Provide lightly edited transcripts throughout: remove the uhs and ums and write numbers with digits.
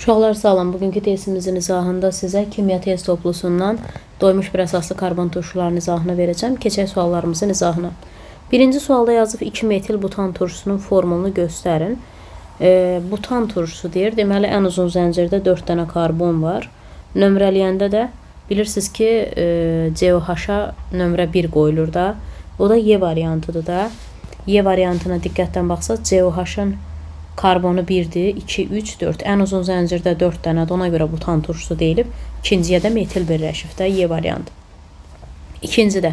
Uşaqlar salam. Bugünkü testimizin izahında sizə kimya test toplusundan doymuş bir əsaslı karbon turşularının izahını verəcəm. Keçək suallarımızın izahına. Birinci sualda yazıb 2-metil butan turşusunun formulunu göstərin. Butan turşusu deyir. Deməli, ən uzun zəncirdə 4 dənə karbon var. Nömrələyəndə də bilirsiniz ki, COH-a nömrə 1 qoyulur da. O da Y variantıdır da. Y variantına diqqətlə baxsaq, COH-ın karbonu 1-dir, 2, 3, 4. Ən uzun zəncirdə 4 dənədir. Ona görə butan turşusu deyilib. İkinciyə də metil birləşib də Y variantı. İkincidə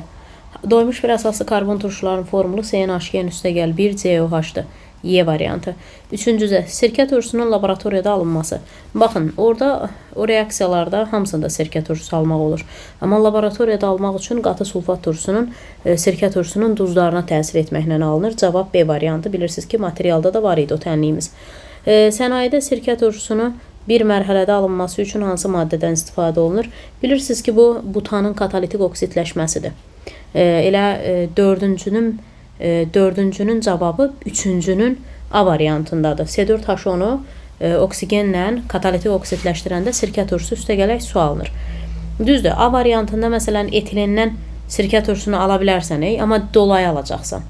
doymuş bir əsaslı karbon turşularının formulu CnH2n üstəgəl 1 COH-dır. Y variantı. Üçüncüdə sirkə turşusunun laboratoriyada alınması. Baxın, orada o reaksiyalarda hamısında sirkə turşusu almaq olur. Amma laboratoriyada almaq üçün qatı sulfat turşusunun, sirkə turşusunun duzlarına təsir etməklə alınır. Cavab B variantı. Bilirsiniz ki, materialda da var idi o tənliyimiz. Sənayedə sirkə turşusunu bir mərhələdə alınması üçün hansı maddədən istifadə olunur? Bilirsiniz ki, bu butanın katalitik oksidləşməsidir. Elə dördüncünün cavabı üçüncünün A variantındadır. C4H10-u oksigenlə katalitik oksidləşdirəndə sirkə turşusu üstəgələk su alınır. Düzdür, A variantında məsələn etilenden sirkə turşusunu ala bilərsən, amma dolayı alacaqsan.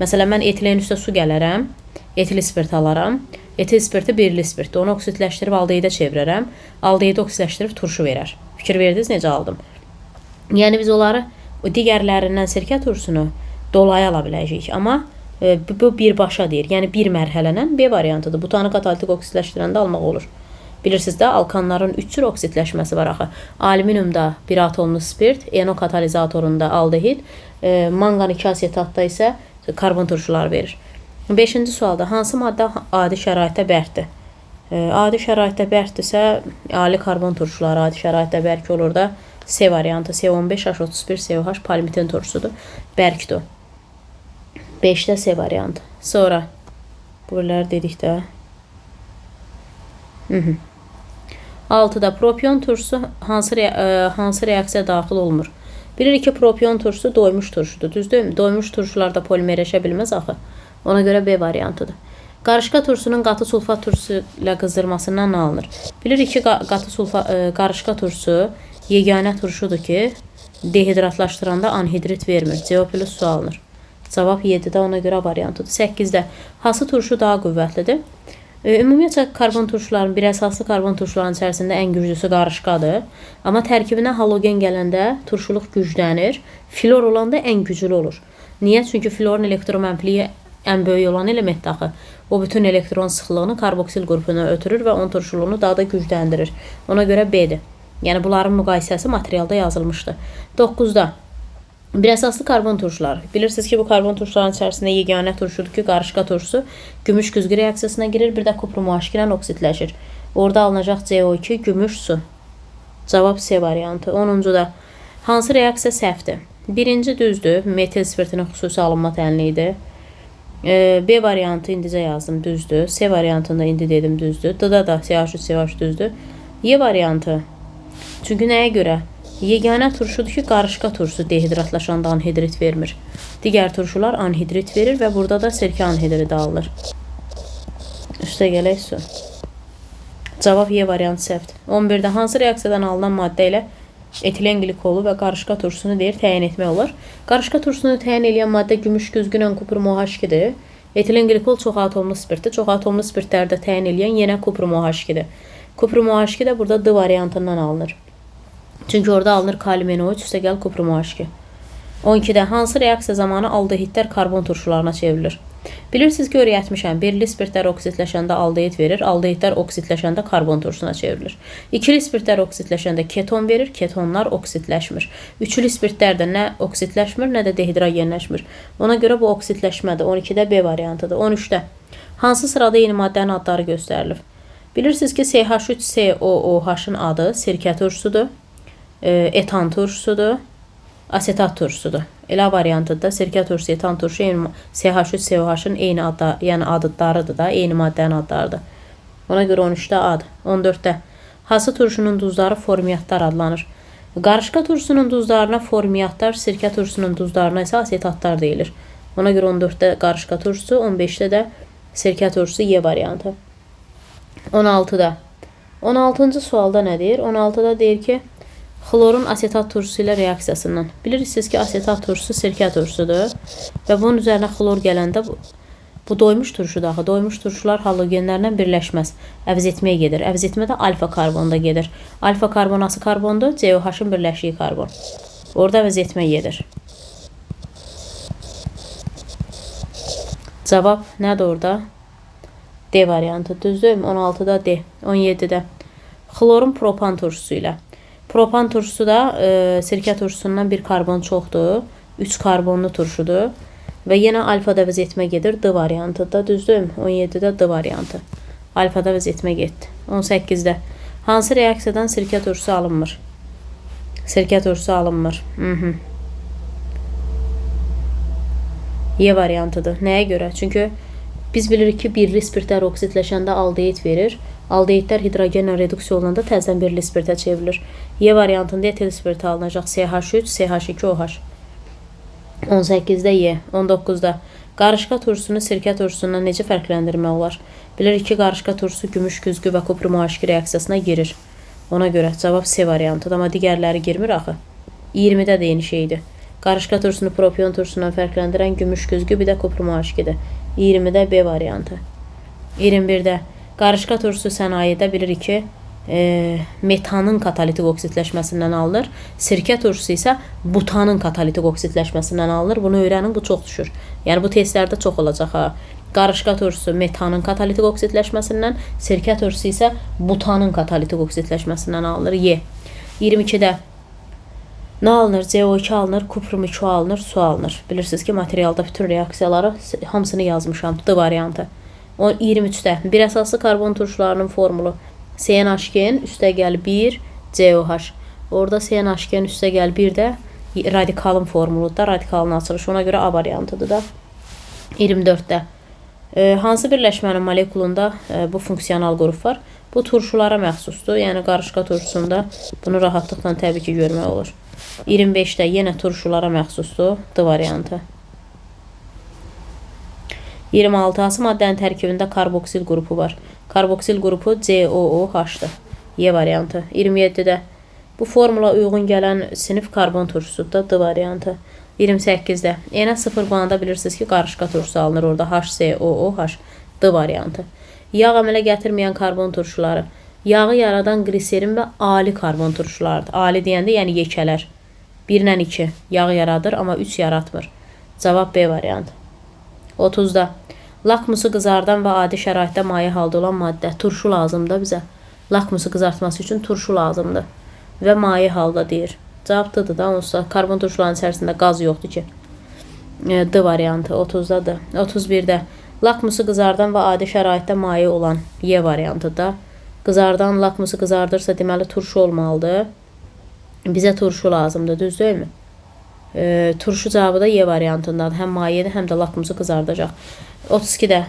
Məsələn, mən etilen üstə su gələrəm, etil spirt alaram. Etil spirti birli spirtdir. Onu oksidləşdirib aldehidə çevirərəm. Aldehidi oksidləşdirib turşu verər. Fikir verdiniz necə aldım? Yəni biz onları digərlərindən sirkə turşusunu dolayı ala biləcəyik. Amma bu birbaşa deyir. Yəni bir mərhələlə B variantıdır. Butanı katalitik oksidləşdirəndə almaq olur. Bilirsiniz də alkanların 3 cür oksidləşməsi var axı. Alüminiumda bir atomlu spirt, NO katalizatorunda aldehid, manqan 2 asetatda isə karbon turşuları verir. 5-ci sualda hansı maddə adi şəraitdə bərkdir? Adi şəraitdə bərkdirsə, ali karbon turşuları adi şəraitdə bərk olur da. C variantı C15H31 COH palmitin turşusudur. Bərkdir o. 5-də C variantı. Sonra buraları dedik də. 6-da propion turşusu hansı reaksiya daxil olmur? Bilirik ki, propion turşusu doymuş turşudur. Düzdür? Doymuş turşular da polimerləşə bilməz axı. Ona görə B variantıdır. Qarışqa turşusunun qatı sulfat turşusu ilə qızdırmasından nə alınır? Bilirik ki, qarışqa turşusu yeganə turşudur ki, dehidratlaşdıranda anhidrit vermir. CO plus su alınır. Cavab 7-də, ona görə variantıdır. 8-də hansı turşu daha qüvvətlidir? Ümumiyyətcə karbon turşuların, bir əsaslı karbon turşuların içərisində ən güclüsü qarışqadır. Amma tərkibinə halogen gələndə turşuluq güclənir. Flor olanda ən güclü olur. Niyə? Çünki florun elektromənfiliyi ən böyük olan elementdir axı. O bütün elektron sıxlığını karboksil qrupuna ötürür və onun turşuluğunu daha da gücləndirir. Ona görə B-dir. Yəni bunların müqayisəsi materialda yazılmışdı. 9-da bir əsaslı karbon turşuları. Bilirsiniz ki, bu karbon turşuların içərisində yeganə turşudur ki, qarışqa turşusu gümüş güzgü reaksiyasına girir, bir də kuprum OH ilə oksidləşir. Orada alınacaq CO2, gümüş, su. Cavab C variantı. 10-cu da hansı reaksiya səhvdir? Birinci düzdür. Metil spirtinin xüsusi alınma tənliyidir. B variantı indicə yazdım, düzdür. C variantında indi dedim, düzdür. D-da da CH3, CH düzdür. Y variantı. Çünki nəyə görə? Yeganə turşudur ki, qarışqa turşusu dehidratlaşanda anhidrit vermir. Digər turşular anhidrit verir və burada da sirkə anhidridi alınır. Üstə gələk su. Cavab Y variantı səhvdir. 11-də hansı reaksiyadan alınan maddə ilə etilen qlikolu və qarışqa turşusunu deyir, təyin etmək olar. Qarışqa turşusunu təyin edən maddə gümüş güzgü ilə kuprum OH2-dir. Etilen qlikol çox atomlu spirtdir. Çox atomlu spirtləri də təyin edən yenə kuprum OH2-dir. Kuprum OH2 də burada D variantından alınır. Çünki orada alınır kalium NO3 üstəgəl kuprum OH2. 12-də hansı reaksiya zamanı aldehidlər karbon turşularına çevrilir? Bilirsiniz ki, öyrətmişəm. Birli spirtlər oksidləşəndə aldehid verir, aldehidlər oksidləşəndə karbon turşusuna çevrilir. İkili spirtlər oksidləşəndə keton verir, ketonlar oksidləşmir. Üçlü spirtlər də nə oksidləşmir, nə də dehidrogenləşmir. Ona görə bu oksidləşmədir. 12-də B variantıdır. 13-də hansı sırada eyni maddənin adları göstərilib? Bilirsiniz ki, CH3COOH-ın adı sirkə turşusudur, etan turşusudur, asetat turşusudur. Elə variantıdır da sirkə turşusu, etan turşusu eyni CH3COH-ın eyni adda, yəni adlarıdır da, eyni maddənin adlarıdır. Ona görə 13-də ad. 14-də hansı turşunun duzları formiatlar adlanır? Qarışqa turşusunun duzlarına formiatlar, sirkə turşusunun duzlarına isə asetatlar deyilir. Ona görə 14-də qarışqa turşusu, 15-də də sirkə turşusu Y variantı. 16-da 16-cı sualda nə deyir? 16-da deyir ki, xlorun asetat turşusu ilə reaksiyasından. Bilirsiniz ki, asetat turşusu sirkə turşusudur və bunun üzərinə xlor gələndə bu doymuş turşudur axı. Doymuş turşular halogenlərlə birləşməz. Əvəz etməyə gedir. Əvəz etmə də alfa karbonda gedir. Alfa karbon hansı karbondur? COH-ın birləşiyi karbon. Orada əvəz etmə gedir. Cavab nədir orada? D variantı. Düzdür? 16-da D. 17-də. Xlorun propan turşusu ilə. Propan turşusu da sirkə turşusundan bir karbon çoxdur. 3 karbonlu turşudur. Və yenə alfada əvəz etmə gedir. D variantı da. Düzdür? 17-də D variantı. Alfada əvəz etmə getdi. 18-də. Hansı reaksiyadan sirkə turşusu alınmır? Sirkə turşusu alınmır. Y variantıdır. Nəyə görə? Çünki biz bilirik ki, birli spirtlər oksidləşəndə aldehid verir. Aldehidlər hidrogenlə reduksiya olunanda təzədən birli spirtə çevrilir. Y variantında etil spirti alınacaq. CH3, CH2OH. 18-də Y, 19-da qarışqa turşusunu sirkə turşusundan necə fərqləndirmək olar? Bilirik ki, qarışqa turşusu gümüş güzgü və kuprum OH2 reaksiyasına girir. Ona görə cavab C variantıdır, amma digərləri girmir axı. 20-də də eyni şeydir. Qarışqa turşusunu propion turşusundan fərqləndirən gümüş güzgü bir də kuprum OH2-dir. 20-də B variantı. 21-də qarışqa turşusu sənayedə bilirik ki, metanın katalitik oksidləşməsindən alınır. Sirkə turşusu isə butanın katalitik oksidləşməsindən alınır. Bunu öyrənin, bu çox düşür. Yəni bu testlərdə çox olacaq ha. Qarışqa turşusu metanın katalitik oksidləşməsindən, sirkə turşusu isə butanın katalitik oksidləşməsindən alınır. Y. 22-də nə alınır? CO2 alınır, kuprum 2 alınır, su alınır. Bilirsiniz ki, materialda bütün reaksiyaları hamısını yazmışam. D variantı. 23-də bir əsaslı karbon turşularının formulu CnH2n üstə gəl 1 COH. Orada CnH2n üstə gəl 1 də radikalın formuludur da, radikalın açılışı. Ona görə A variantıdır da. 24-də hansı birləşmənin molekulunda bu funksional qrup var? Bu turşulara məxsusdur. Yəni qarışqa turşusunda bunu rahatlıqla təbii ki görmək olur. 25-də yenə turşulara məxsusdur. D variantı. 26. Hansı maddənin tərkibində karboksil qrupu var? Karboksil qrupu COOH-dır. Y variantı. 27-də bu formula uyğun gələn sinif karbon turşusudur da. D variantı. 28-də enə 0 qoyanda bilirsiniz ki, qarışqa turşusu alınır orada. HCOOH. D variantı. Yağ əmələ gətirməyən karbon turşuları. Yağı yaradan qliserin və ali karbon turşularıdır. Ali deyəndə yəni yekələr. 1 ilə 2 yağ yaradır, amma 3 yaratmır. Cavab B variantı. 30-da lakmusu qızardan və adi şəraitdə maye halda olan maddə. Turşu lazımdır bizə. Lakmusu qızartması üçün turşu lazımdır. Və maye halda deyir. Cavab D-dır da. Onsuz karbon turşularının içərisində qaz yoxdur ki. D variantı. 30-da D. 31-də lakmusu qızardan və adi şəraitdə maye olan Y variantı da. Qızardan lakmusu qızardırsa deməli turşu olmalıdır. Bizə turşu lazımdır, düz deyilmi? Turşu cavabı da Y variantındadır. Həm mayedir, həm də lakmusu qızardacaq. 32-də.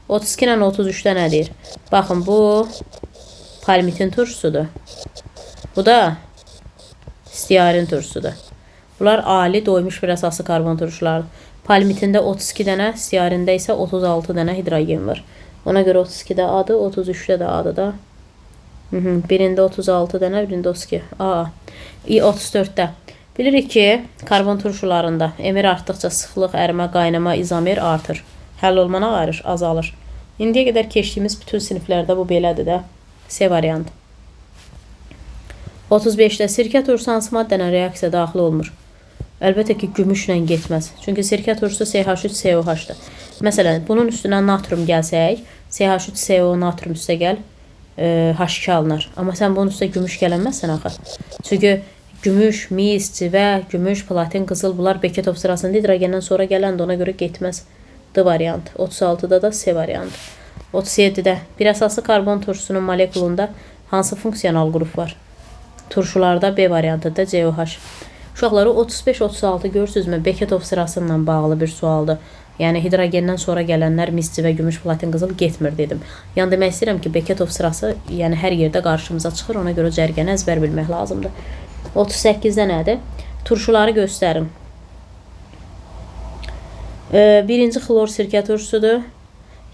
32 ilə 33-də nə deyir? Baxın, bu palmitin turşusudur. Bu da stearin turşusudur. Bunlar ali doymuş bir əsaslı karbon turşularıdır. Palmitində 32 dənə, stearində isə 36 dənə hidrogen var. Ona görə 32-də adı, 33-də də adı da. Birində 36 dənə, birində 32. A. 34-də. Bilirik ki, karbon turşularında emir artdıqca sıxlıq, ərimə, qaynama, izomer artır. Həll olma nə arır? Azalır. İndiyə qədər keçdiyimiz bütün siniflərdə bu belədir də. C variantı. 35-də sirkə turşusu hansı maddələ reaksiya daxil olmur? Əlbəttə ki, gümüşlə getməz. Çünki sirkə turşusu CH3COH-dır. Məsələn, bunun üstünə natrium gəlsək, CH3CO natrium üstə gəl, H2 alınır. Amma sən bunun üstə gümüş gələnməzsən axı. Çünki gümüş, mis, civə, gümüş, platin, qızıl bunlar Beketov sırasında hidrogendən sonra gələndir. Ona görə getməz. D variantı. 36-da da C variantı. 37-də bir əsaslı karbon turşusunun molekulunda hansı funksional qrup var? Turşularda B variantıdır COH. Uşaqları 35-36 görürsünüzmü? Beketov sırasıyla bağlı bir sualdır. Yəni hidrogendən sonra gələnlər mis, civə, gümüş, platin, qızıl getmir dedim. Yəni demək istəyirəm ki, Beketov sırası yəni hər yerdə qarşımıza çıxır. Ona görə cərgəni əzbər bilmək lazımdır. 38-də nədir? Turşuları göstərin. Birinci xlor sirkə turşusudur.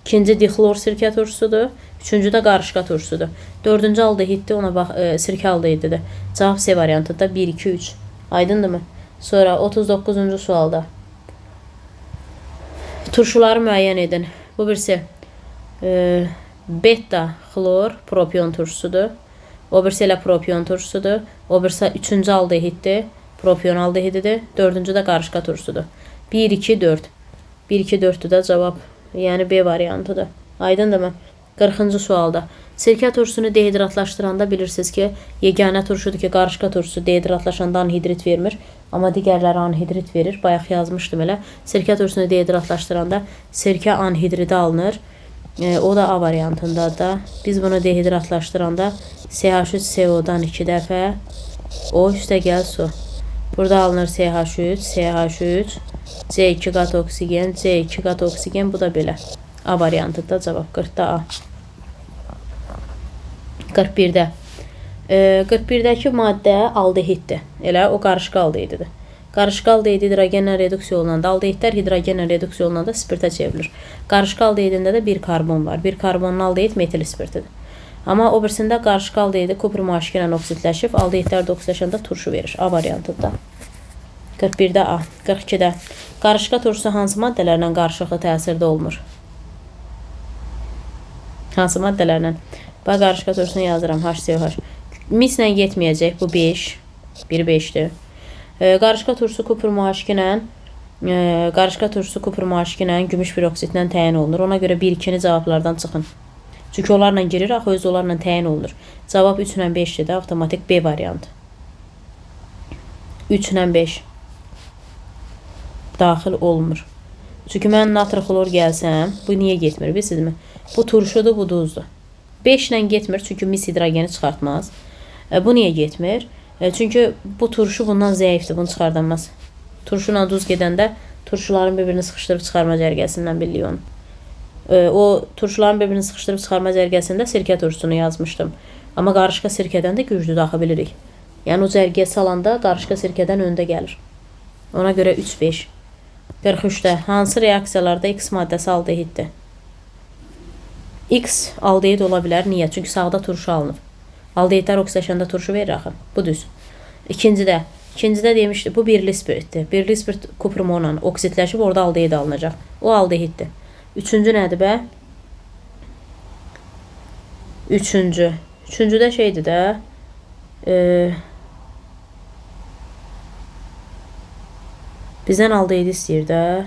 İkinci dixlor sirkə turşusudur. Üçüncü də qarışqa turşusudur. Dördüncü aldehiddir, ona bax, sirkə aldehididir. Cavab C variantıdır. 1, 2, 3. Aydındırmı? Sonra 39-cu sualda. Turşuları müəyyən edin. Bu birisi beta xlor propion turşusudur. O birisi elə propion turşusudur. O birisi üçüncü aldehiddir. Propion aldehididir. Dördüncü də qarışqa turşusudur. 1, 2, 4. 1, 2, 4-dür də cavab. Yəni B variantıdır. Aydındırmı? 40-cı sualda. Sirkə turşusunu dehidratlaşdıranda bilirsiniz ki, yeganə turşudur ki, qarışqa turşusu dehidratlaşanda anhidrit vermir. Amma digərləri anhidrit verir. Bayaq yazmışdım elə. Sirkə turşusunu dehidratlaşdıranda sirkə anhidridi alınır. O da A variantındadır da. Biz bunu dehidratlaşdıranda CH3CO-dan 2 dəfə O üstə gəl su. Burada alınır CH3, CH3, C2 qat oksigen, C2 qat oksigen. Bu da belə. A variantıdır da cavab. 40-da A. 41-də. 41-dəki maddə aldehiddir. Elə o qarışqa aldehididir. Qarışqa aldehidi hidrogenlə reduksiya olunanda, aldehidlər hidrogenlə reduksiya olunanda spirtə çevrilir. Qarışqa aldehidində də bir karbon var. Bir karbonlu aldehid metil spirtidir. Amma o birisində qarışqa aldehidi kuprum H2 ilə oksidləşib, aldehidlər də oksidləşəndə turşu verir. A variantıdır da. 41-də A. 42-də. Qarışqa turşusu hansı maddələrlə qarışıqlı təsirdə olmur? Hansı maddələrlə? Bax, qarışqa turşusunu yazıram. HCOH. Mislə getməyəcək. Bu 5. 1 5-dir. Qarışqa turşusu kuprum H2 ilə qarışqa turşusu kuprum H2 ilə gümüş peroksидlə təyin olunur. Ona görə 1-2-ni cavablardan çıxın. Çünki onlarla girir, axı özü onlarla təyin olunur. Cavab 3 ilə 5-dir də, avtomatik B variantı. 3 ilə 5 daxil olmur. Çünki mən natri xlor gəlsəm, bu niyə getmir, bilirsinizmi? Bu turşudur, bu duzdur. 5 ilə getmir, çünki mis hidrogeni çıxartmaz. Bu niyə getmir? Çünki bu turşu bundan zəifdir, bunu çıxardanmaz. Turşu ilə duz gedəndə turşuların bir-birini sıxışdırıb çıxarma cərgəsindən bilirik onu. O turşuların bir-birini sıxışdırıb çıxarma cərgəsində sirkə turşusunu yazmışdım. Amma qarışqa sirkədən də güclüdür, axı bilirik. Yəni o cərgəyə salanda qarışqa sirkədən öndə gəlir. Ona görə 3-5. 43-də hansı reaksiyalarda X maddəsi aldehiddir? X aldehid ola bilər. Niyə? Çünki sağda turşu alınıb. Aldehidlər oksidləşəndə turşu verir axı. Bu düz. İkincidə demişdi, bu birli spiritdir. Birli spirit kuprumonla oksidləşib orada aldehid alınacaq. O aldehiddir. Üçüncü nədir bə? Üçüncü. Üçüncüdə şeydir də. Bizdən aldehid istəyir də.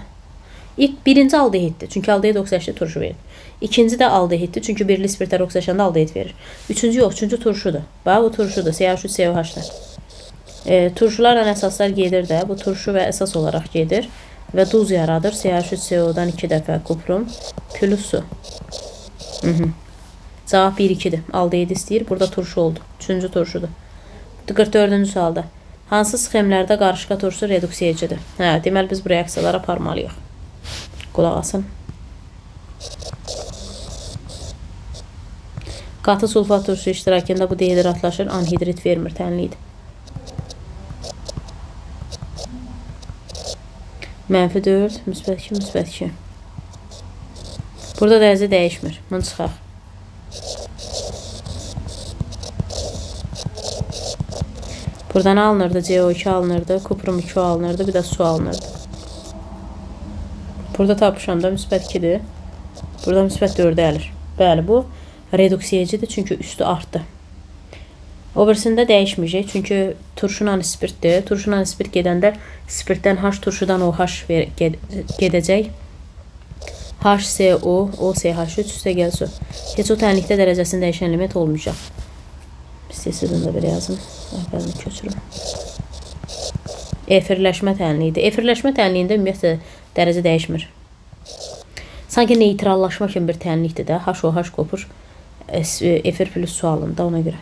İlk birinci aldehiddir. Çünki aldehid oksidləşdi turşu verir. İkinci də aldehiddir. Çünki birli spiritlər oksidləşəndə aldehid verir. Üçüncü yox, üçüncü turşudur. Bax, bu turşudur. CH3COH-dır. Turşularla əsaslar gedir də. Bu turşu və əsas olaraq gedir. Və duz yaradır. CH3CO-dan 2 dəfə kuprum plus su. Cavab 1-2-dir. Aldehid istəyir. Burada turşu oldu. Üçüncü turşudur. 44-cü sualda. Hansı sxemlərdə qarışqa turşusu reduksiyacıdır? Hə, deməli biz bu reaksiyaları aparmalıyıq. Qulaq asın. Qatı sulfat turşusu iştirakında bu dehidratlaşır, anhidrit vermir, tənlidir. Mənfi 4, müsbət 2, müsbət 2. Burada dərəcə dəyişmir. Bunu çıxaq. Burada nə alınırdı? CO2 alınırdı, kuprum 2 alınırdı, bir də su alınırdı. Burada tapışam da müsbət 2-dir. Burada müsbət 4-ə əlir. Bəli, bu reduksiyacıdır, çünki üstü artdı. O birisində dəyişməyəcək, çünki turşuyla spirtdir. Turşuyla spirt gedəndə spirtdən H, turşudan OH gedəcək. HCO, OCH3 üstə gəl su. Heç o tənlikdə dərəcəsini dəyişən element olmayacaq. İstəyirsiniz bunu da belə yazın. Əvvəlini köçürüm. Efirləşmə tənliyidir. Efirləşmə tənliyində ümumiyyətlə dərəcə dəyişmir. Sanki neytrallaşma kimi bir tənlikdir də. HOH qopur. Efir plus su alındı ona görə.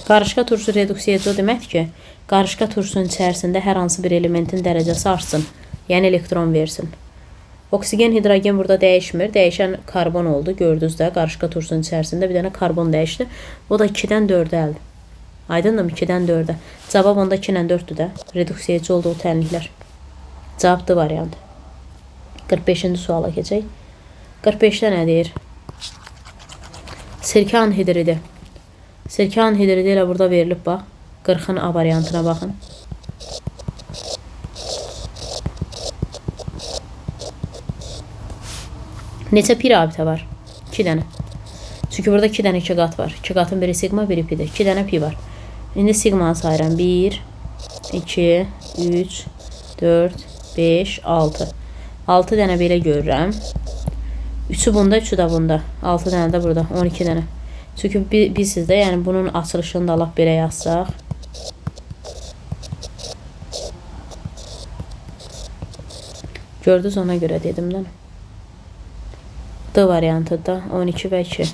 Qarışqa turşusu reduksiyacı o deməkdir ki, qarışqa turşusunun içərisində hər hansı bir elementin dərəcəsi artsın. Yəni elektron versin. Oksigen, hidrogen burada dəyişmir. Dəyişən karbon oldu. Gördünüz də qarışqa turşusunun içərisində bir dənə karbon dəyişdi. O da 2-dən 4-ə əldi. Aydındır mı? 2-dən 4-ə. Cavab onda 2 ilə 4-dür də. Reduksiyacı olduğu tənliklər. Cavab D variantı. 45-ci suala keçək. 45-də nə deyir? Sirkə anhidridi. Sirkə anhidridi elə burada verilib, bax. 40-ın A variantına baxın. Neçə pi rabitə var? 2 dənə. Çünki burada 2 dənə 2 qat var. 2 qatın biri siqma, biri pidir. 2 dənə pi var. İndi siqmanı sayıram. 1, 2, 3, 4, 5, 6. 6 dənə belə görürəm. 3-ü bunda, 3-ü də bunda. 6 dənə də burada. 12 dənə. Çünki bilirsiniz də, yəni bunun açılışını da lap belə yazsaq. Gördünüz, ona görə dedim də. D variantı da 12 və 2.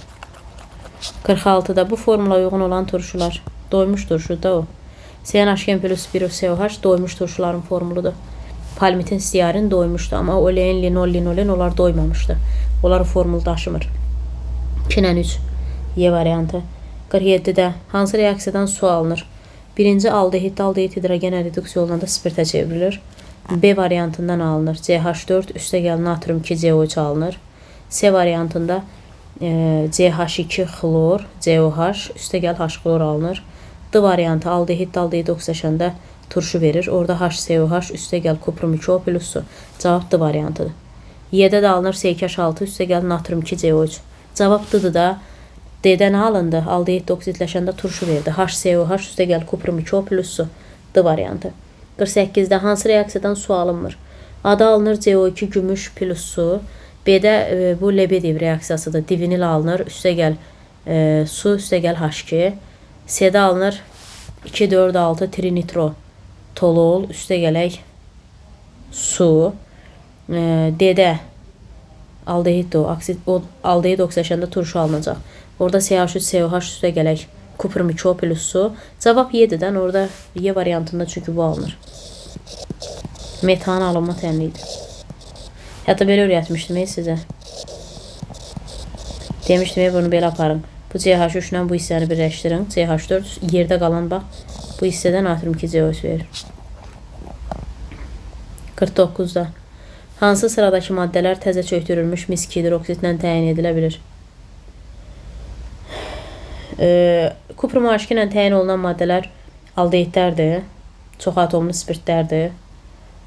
46-da bu formula uyğun olan turşular. Doymuş turşu da o. CnH2n plus 1 COH doymuş turşuların formuludur. Palmitin stearin doymuşdu, amma olein, linol, linolen onlar doymamışdı. Onlar formulu daşımır. 2 ilə 3. Y variantı. 47-də hansı reaksiyadan su alınır? Birinci aldehid, aldehid hidrogen reduksiya olunanda spirtə çevrilir. B variantından alınır. CH4 üstəgəl natrium 2 CO3 alınır. C variantında CH2 xlor, COH üstəgəl H xlor alınır. D variantı aldehid, aldehid oksidaşanda turşu verir. Orada HCOH üstəgəl kuprum 2O plus su. Cavab D variantıdır. Y-də də alınır C2H6 üstəgəl natrium 2 CO3. Cavab D-dır da. D-də nə alındı? Aldehid oksidləşəndə turşu verdi. HCOH üstəgəl kuprum 2O plus su. D variantı. 48-də hansı reaksiyadan su alınmır? A-da alınır CO2 gümüş plus su. B-də bu Lebedev reaksiyasıdır. Divinil alınır, üstəgəl su, üstəgəl H2. C-də alınır 2, 4, 6 trinitro tolol, üstəgələk su. D-də aldehid aldehid oksidaşanda turşu alınacaq. Orada CH3, COH üstəgələk kuprum 2O plus su. Cavab Y-dən orada Y variantında çünki bu alınır. Metan alınma tənliyidir. Hətta belə öyrətmişdim sizə. Demişdim, bunu belə aparın. Bu CH3 ilə bu hissəni birləşdirin. CH4 yerdə qalan bax. Bu hissədə natrium 2 CO3 verir. 49-da. Hansı sıradakı maddələr təzə çökdürülmüş mis hidroksидlə təyin edilə bilir? Kuprum H2 ilə təyin olunan maddələr aldehidlərdir. Çox atomlu spirtlərdir.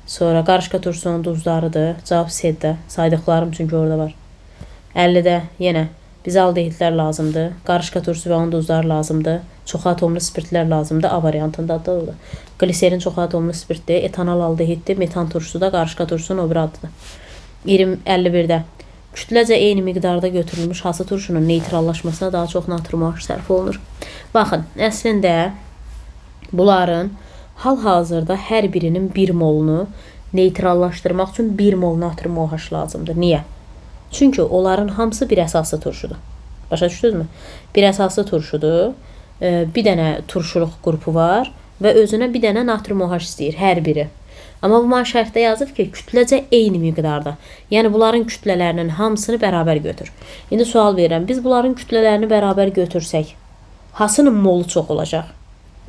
Sonra qarışqa turşusunun duzlarıdır. Cavab C-də. Saydıqlarım çünki orada var. 50-də yenə bizə aldehidlər lazımdır. Qarışqa turşusu və onun duzları lazımdır. Çox atomlu spirtlər lazımdır. A variantında da odur. Gliserin çox atomlu spirtdir. Etanol aldehiddir. Metan turşusu da qarışqa turşusunun o biri adıdır. 51-də kütləcə eyni miqdarda götürülmüş hansı turşunun neytrallaşmasına daha çox natrium OH sərf olunur? Baxın, əslində bunların hal-hazırda hər birinin 1 molunu neytrallaşdırmaq üçün 1 mol natrium OH lazımdır. Niyə? Çünki onların hamısı bir əsaslı turşudur. Başa düşdünüzmü? Bir əsaslı turşudur. Bir dənə turşuluq qrupu var və özünə bir dənə natrium OH istəyir hər biri. Amma bu mənə şərtdə yazıb ki, kütləcə eyni miqdarda. Yəni bunların kütlələrinin hamısını bərabər götür. İndi sual verirəm. Biz bunların kütlələrini bərabər götürsək, hansının molu çox olacaq?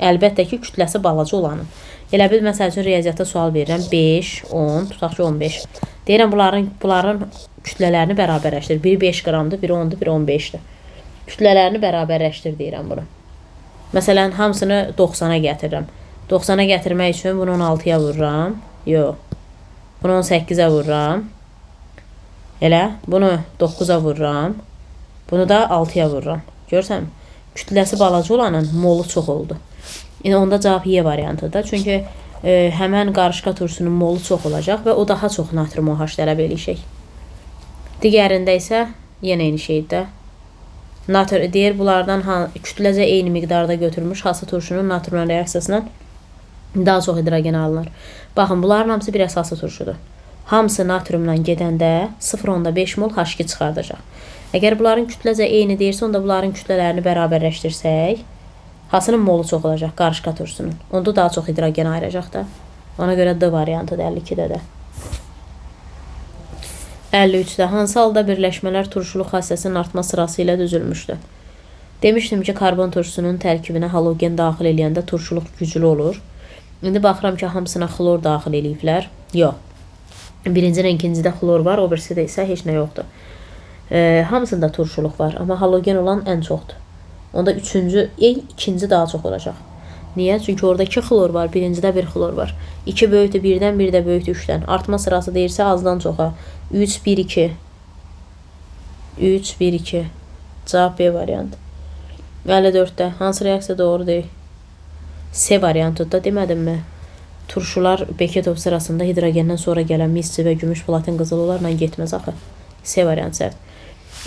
Əlbəttə ki, kütləsi balaca olanın. Elə bil, məsəl üçün, riyaziyyatda sual verirəm. 5, 10, tutaq ki, 15. Deyirəm, bunların kütlələrini bərabərləşdir. Biri 5 qramdır, biri 10-dur, biri 15-dir. Kütlələrini bərabərləşdir deyirəm bunu. Məsələn, hamısını 90-a gətirirəm. 90-a gətirmək üçün bunu 16-ya vururam. Yox. Bunu 18-ə vururam. Elə, bunu 9-a vururam. Bunu da 6-ya vururam. Görürsən, kütləsi balaca olanın molu çox oldu. İndi onda cavab Y variantıdır. Çünki həmən qarışqa turşusunun molu çox olacaq və o daha çox natrium OH tələb eləyəcək. Digərində isə yenə eyni şeydir də. Deyir bunlardan kütləcə eyni miqdarda götürülmüş hansı turşunun natrium reaksiyasından daha çox hidrogen alınır. Baxın, bunların hamısı bir əsaslı turşudur. Hamısı natriumla gedəndə 0,5 mol H2 çıxardacaq. Əgər bunların kütləcə eyni deyirsə, onda bunların kütlələrini bərabərləşdirsək, hansının molu çox olacaq? Qarışqa turşusunun. Onda daha çox hidrogen ayıracaq da. Ona görə D variantıdır 52-də də. 53-də hansı halda birləşmələr turşuluq xassəsinin artma sırası ilə düzülmüşdür? Demişdim ki, karbon turşusunun tərkibinə halogen daxil eləyəndə turşuluq güclü olur. İndi baxıram ki, hamısına xlor daxil eləyiblər. Yox. Birinci ilə ikincidə xlor var, o birisi də isə heç nə yoxdur. Hamısında turşuluq var, amma halogen olan ən çoxdur. Onda üçüncü, ikinci daha çox olacaq. Niyə? Çünki orada 2 xlor var, birincidə 1 xlor var. 2 böyükdür 1-dən, 1 də böyükdür 3-dən. Artma sırası deyirsə azdan çoxa. 3, 1, 2. 3, 1, 2. Cavab B variantı. 54-də hansı reaksiya doğru deyil? C variantıdır da demədim mi? Turşular Beketov sırasında hidrogendən sonra gələn mis və gümüş, platin, qızıl onlarla getməz axı. C variantı səhv.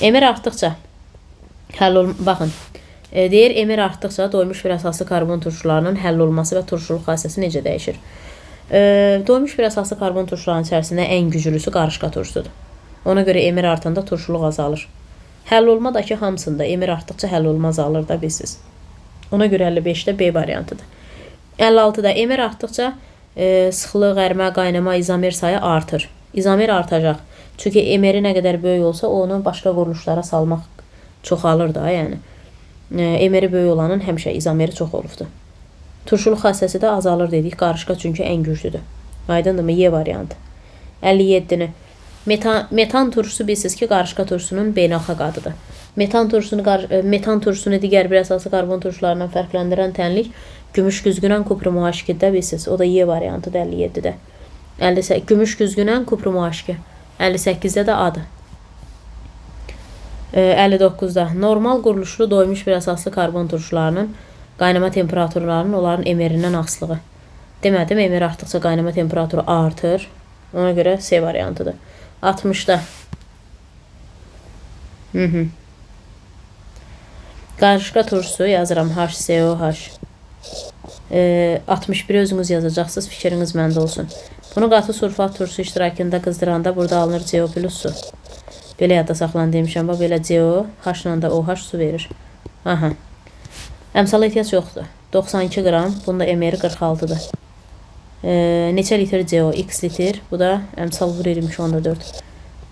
Emir artdıqca həll ol baxın. Deyir emir artdıqca doymuş bir əsaslı karbon turşularının həll olması və turşuluq xassəsi necə dəyişir? Doymuş bir əsaslı karbon turşularının içərisində ən güclüsü qarışqa turşusudur. Ona görə emir artanda turşuluq azalır. Həll olma da ki hamısında emir artdıqca həll olma azalır da bilsiz. Ona görə 55-də B variantıdır. 56-da emir artdıqca sıxlıq, ərimə, qaynama, izomer sayı artır. İzomer artacaq. Çünki emeri nə qədər böyük olsa onu başqa quruluşlara salmaq çoxalır da, yəni. Emeri böyük olanın həmişə izomeri çox olubdur. Turşuluq xassəsi də azalır dedik. Qarışqa çünki ən güclüdür. Aydındırmı? Y variantı. 57-ni. Metan turşusu bilirsiniz ki, qarışqa turşusunun beynəlxalq adıdır. Metan turşusunu digər bir əsaslı karbon turşularından fərqləndirən tənlik gümüş güzgünən kuprum H2-də bilirsiniz. O da Y variantıdır 57-də. 58 gümüş güzgünən kuprum H2. 58-də də adı. 59-da normal quruluşlu doymuş bir əsaslı karbon turşularının qaynama temperaturlarının onların emerindən asılığı. Demədim, emir artdıqca qaynama temperaturu artır. Ona görə C variantıdır. 60-da. Qarışqa turşusu yazıram HCOH. 61 özünüz yazacaqsınız, fikriniz məndə olsun. Bunu qatı sulfat turşusu iştirakında qızdıranda burada alınır CO plus su. Belə yadda saxlan demişəm. Bax belə CO, H-la da OH su verir. Aha. Əmsala ehtiyac yoxdur. 92 qram. Bunda MR 46-dır. Neçə litr CO? X litr. Bu da əmsal vurur 22.4.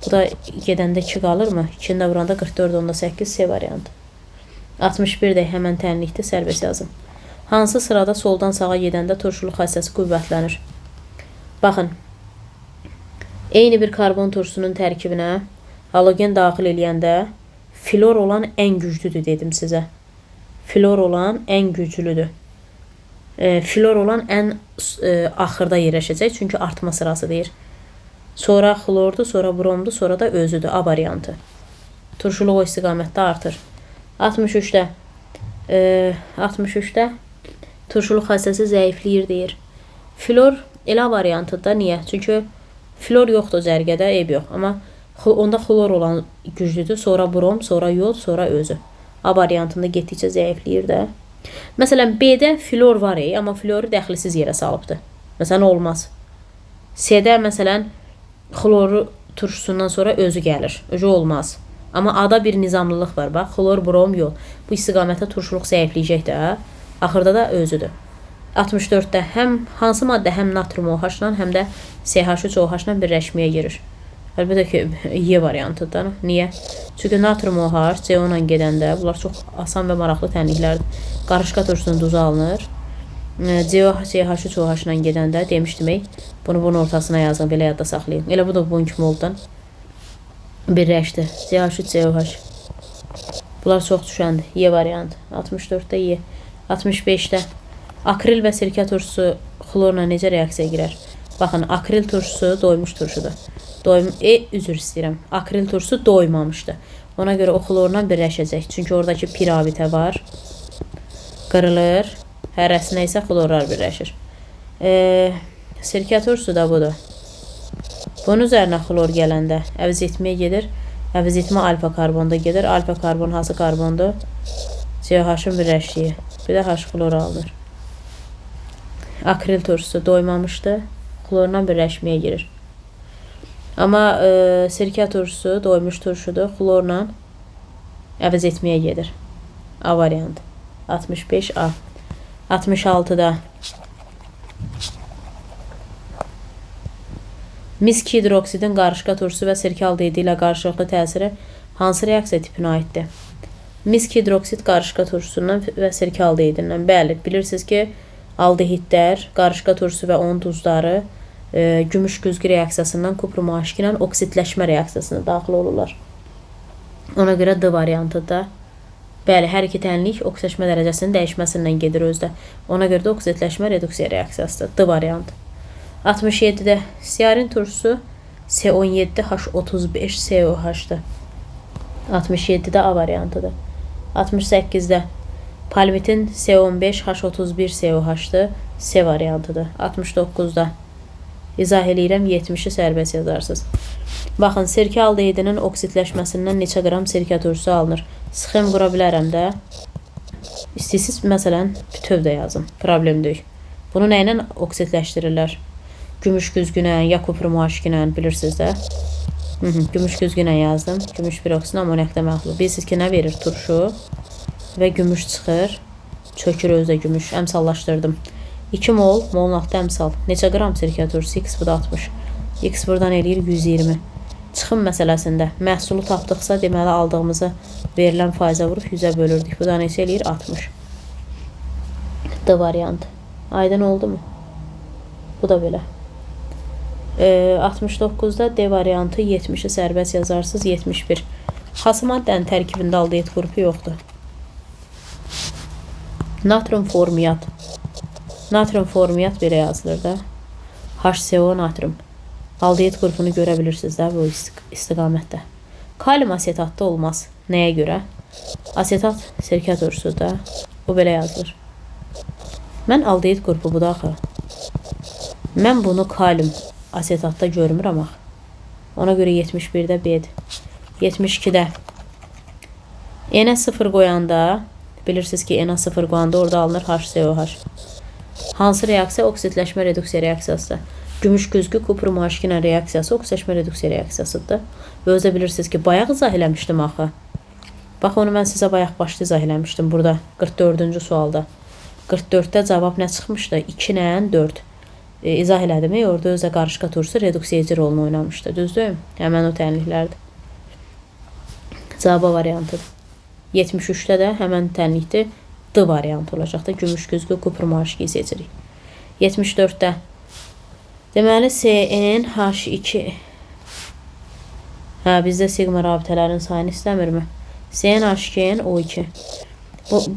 Bu da gedəndə 2 qalırmı? 2-ni də vuranda 44.8 C variantı. 61 də həmən tənlikdir. Sərbəst yazın. Hansı sırada soldan sağa gedəndə turşuluq xassəsi qüvvətlənir? Baxın. Eyni bir karbon turşusunun tərkibinə halogen daxil eləyəndə flor olan ən güclüdür dedim sizə. Flor olan ən güclüdür. Flor olan ən axırda yerləşəcək. Çünki artma sırası deyir. Sonra xlordur, sonra bromdur, sonra da özüdür. A variantı. Turşuluq o istiqamətdə artır. 63-də 63-də turşuluq xassəsi zəifləyir deyir. Flor elə variantıdır. Niyə? Çünki flor yoxdur cərgədə, eyb yox. Amma onda xlor olan güclüdür. Sonra brom, sonra yod, sonra özü. A variantında getdikcə zəifləyir də. Məsələn, B-də flor var, amma floru dəxilsiz yerə salıbdır. Məsələn, olmaz. C-də məsələn, xloru turşusundan sonra özü gəlir. Özü olmaz. Amma A-da bir nizamlılıq var. Bax, xlor, brom, yod. Bu istiqamətdə turşuluq zəifləyəcək də. Axırda da özüdür. 64-də həm hansı maddə həm natrium OH-la, həm də CH3OH-la birləşməyə girir? Əlbəttə ki, Y variantıdır. Niyə? Çünki natrium OH CO ilə gedəndə bunlar çox asan və maraqlı tənliklərdir. Qarışqa turşusunun duzu alınır. CO CH3OH ilə gedəndə demişdim, bunu bunun ortasına yazın, belə yadda saxlayın. Elə bu da bunun kimi oldu. Birləşdi. CH3COH. Bunlar çox düşəndir. Y variantı. 64-də Y. 65-də akril və sirkə turşusu xlorla necə reaksiyaya girər? Baxın, akril turşusu doymuş turşudur. Üzr istəyirəm. Akril turşusu doymamışdı. Ona görə o xlorla birləşəcək. Çünki oradakı pirabitə var. Qırılır. Hərəsinə isə xlorlar birləşir. Sirkə turşusu da budur. Bunun üzərinə xlor gələndə əvəz etməyə gedir. Əvəz etmə alfa karbonda gedir. Alfa karbon hansı karbondur? CH-ın birləşdiyi. Bir də H xlor alınır. Akril turşusu doymamışdı. Xlorla birləşməyə girir. Amma sirkə turşusu doymuş turşudur. Xlorla əvəz etməyə gedir. A variantı. 65A. 66-da misk hidroksidin qarışqa turşusu və sirkə aldehidi ilə qarşılıqlı təsiri hansı reaksiya tipinə aiddir? Misk hidroksid qarışqa turşusundan və sirkə aldehidindən. Bəli, bilirsiniz ki, aldehidlər, qarışqa turşusu və onun duzları Gümüş güzgü reaksiyasından kuprum OH ilə oksidləşmə reaksiyasına daxil olurlar. Ona görə D variantıdır. Bəli, hər iki tənlik oksidləşmə dərəcəsinin dəyişməsindən gedir özdə. Ona görə də oksidləşmə reduksiya reaksiyasıdır. D variantı. 67-də siyarin turşusu C17H35COH-dır. 67-də A variantıdır. 68-də palmitin C15H31COH-dır. C variantıdır. 69-da izah eləyirəm, 70-i sərbəst yazarsınız. Baxın, sirkə aldehidinin oksidləşməsindən neçə qram sirkə turşusu alınır? Sxem qura bilərəm də. İstəyirsiniz, məsələn, bütöv də yazım. Problem deyil. Bunu nə ilə oksidləşdirirlər? Gümüş güzgünə, ya kuprum OH ilə, bilirsiniz də. Gümüş güzgünə yazdım. Gümüş bir oksid amonyakda məhlul. Bilirsiniz ki, nə verir? Turşu və gümüş çıxır. Çökür özü də gümüş. Əmsallaşdırdım. 2 mol, molun altı əmsal. Neçə qram sirkə turşusu? X bu da 60. X buradan eləyir 120. Çıxım məsələsində məhsulu tapdıqsa, deməli aldığımızı verilən faizə vurub 100-ə bölürdük. Bu da neçə eləyir? 60. D variantı. Aydın oldu mu? Bu da belə. 69-da D variantı, 70-i sərbəst yazarsınız, 71. Hansı maddənin tərkibində aldehid qrupu yoxdur? Natrium formiat. Natrium formiat belə yazılır da. HCO natrium. Aldehid qrupunu görə bilirsiniz də bu istiqamətdə. Kalium asetatda olmaz. Nəyə görə? Asetat sirkə turşusudur da. Bu belə yazılır. Mən aldehid qrupu budur axı. Mən bunu kalium asetatda görmürəm axı. Ona görə 71-də B-dir. 72-də N-ə 0 qoyanda, bilirsiniz ki, N-ə 0 qoyanda orada alınır HCOH. Hansı reaksiya? Oksidləşmə reduksiya reaksiyasıdır. Gümüş güzgü kuprum OH ilə reaksiyası oksidləşmə reduksiya reaksiyasıdır. Və özü də bilirsiniz ki, bayaq izah eləmişdim axı. Bax, onu mən sizə bayaq başda izah eləmişdim burada 44-cü sualda. 44-də cavab nə çıxmışdı? 2 ilə 4. İzah elədim. Orada özü də qarışqa turşusu reduksiyaçı rolunu oynamışdı. Düzdür? Həmən o tənliklərdir. Cavab A variantıdır. 73-də də həmən tənlikdir. D variantı olacaq da. Gümüş güzgü kuprum OH seçirik. 74-də deməli CnH2. Hə, bizdə siqma rabitələrin sayını istəmirmi? CnH2n O2.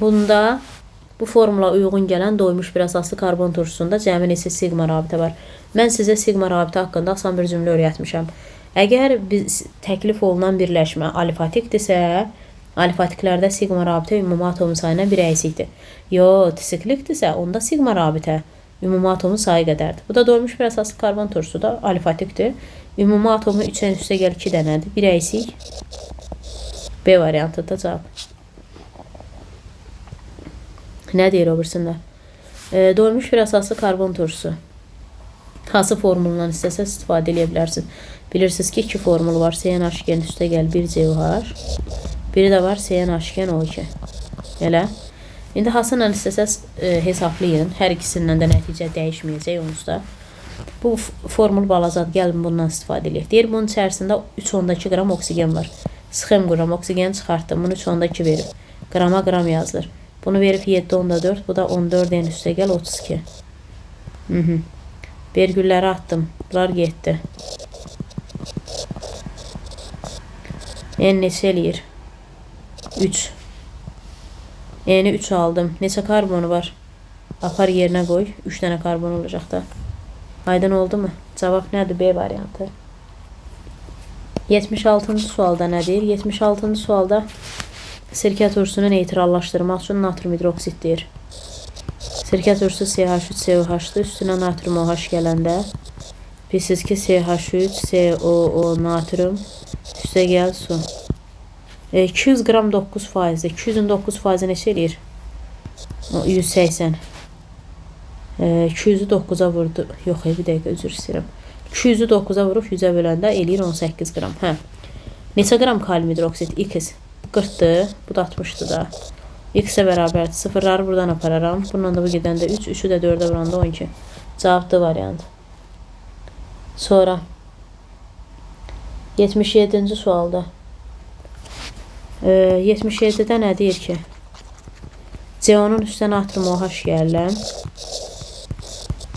Bunda bu formula uyğun gələn doymuş bir əsaslı karbon turşusunda cəmi neçə siqma rabitə var? Mən sizə siqma rabitə haqqında asan bir cümlə öyrətmişəm. Əgər biz təklif olunan birləşmə alifatikdirsə, alifatiklərdə siqma rabitə ümumi atomun sayından bir əksikdir. Yo, trisiklikdirsə, onda siqma rabitə ümumi atomun sayı qədərdir. Bu da doymuş bir əsaslı karbon turşusu da alifatikdir. Ümumi atomu 3-ən üstə gəl 2 dənədir. Bir əksik. B variantı da cavab. Nə deyir o birisində? Doymuş bir əsaslı karbon turşusu. Hansı formulundan istəsəz istifadə eləyə bilərsiniz. Bilirsiniz ki, 2 formul var. CnH2n üstə gəl 1 COH. Biri də var CnH2n O2. Elə. İndi hansıyla istəsəz hesablayın. Hər ikisindən də nəticə dəyişməyəcək onsuz da. Bu formul balacadır. Gəlin bundan istifadə eləyək. Deyir, bunun içərisində 3,2 qram oksigen var. Sxem qururam. Oksigen çıxartdım. Bunu 3,2 verib. Qrama qram yazılır. Bunu verib 7,4. Bu da 14 n üstə gəl 32. Vergülləri attım. Bunlar getdi. N neçə eləyir? 3. N-i 3 aldım. Neçə karbonu var? Apar yerinə qoy. 3 dənə karbon olacaq da. Aydın oldu mu? Cavab nədir? B variantı. 76-cı sualda nə deyir? 76-cı sualda sirkə turşusunu neytrallaşdırmaq üçün natrium hidroksid deyir. Sirkə turşusu CH3COH-dır. Üstünə natrium OH gələndə bilirsiniz ki, CH3COO natrium üstə gəl su. 200 qram 9%-dir. 200-ün 9% neçə eləyir? 180. 200-ü 9-a vurdu. Yox, bir dəqiqə, üzr istəyirəm. 200-ü 9-a vurub 100-ə böləndə eləyir 18 qram. Hə. Neçə qram kalium hidroksid? X. 40-dır. Bu da 60-dır da. X-ə bərabərdir. Sıfırları buradan apararam. Bununla da bu gedəndə 3, 3-ü də 4-ə vuranda 12. Cavab D variantı. Sonra 77-ci sualda. 77-də nə deyir ki? CO-nun üstə natrium OH gəlirəm.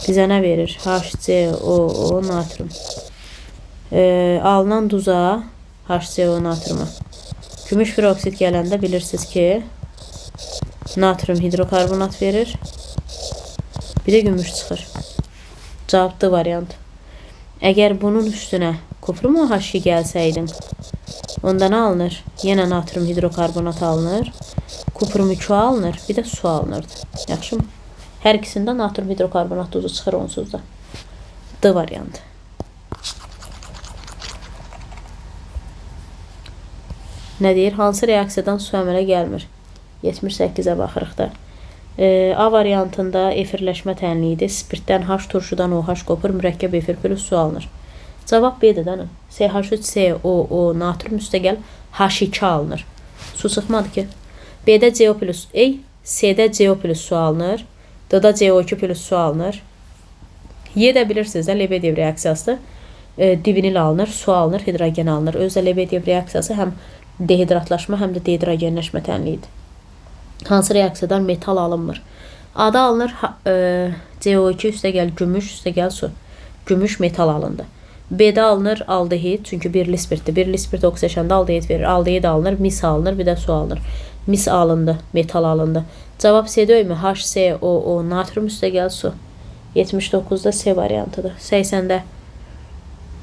Bizə nə verir? HCOO natrium. Alınan duza HCO natriuma. Gümüş bir oksid gələndə bilirsiniz ki, natrium hidrokarbonat verir. Bir də gümüş çıxır. Cavab D variantı. Əgər bunun üstünə kuprum OH2 gəlsəydin, onda nə alınır? Yenə natrium hidrokarbonat alınır. Kuprum 2 alınır, bir də su alınırdı. Yaxşı mı? Hər ikisində natrium hidrokarbonat duzu çıxır onsuz da. D variantı. Nə deyir? Hansı reaksiyadan su əmələ gəlmir? 78-ə baxırıq da. A variantında efirləşmə tənliyidir. Spirtdən H, turşudan OH qopur, mürəkkəb efir plus su alınır. Cavab B-dir də. CH3COO natrium üstəgəl H2 alınır. Su çıxmadı ki. B-də CO plus, C-də CO plus su alınır. D-da CO2 plus su alınır. Y də bilirsiniz də Lebedev reaksiyasıdır. Divinil alınır, su alınır, hidrogen alınır. Özdə Lebedev reaksiyası həm dehidratlaşma, həm də dehidrogenləşmə tənliyidir. Hansı reaksiyadan metal alınmır? A-da alınır CO2 üstəgəl gümüş üstəgəl su. Gümüş metal alındı. B-də alınır aldehid, çünki birli spirtdir. Birli spirt oksidaşanda aldehid verir. Aldehid alınır, mis alınır, bir də su alınır. Mis alındı, metal alındı. Cavab C deyilmi? HCOO natrium üstəgəl su. 79-da C variantıdır. 80-də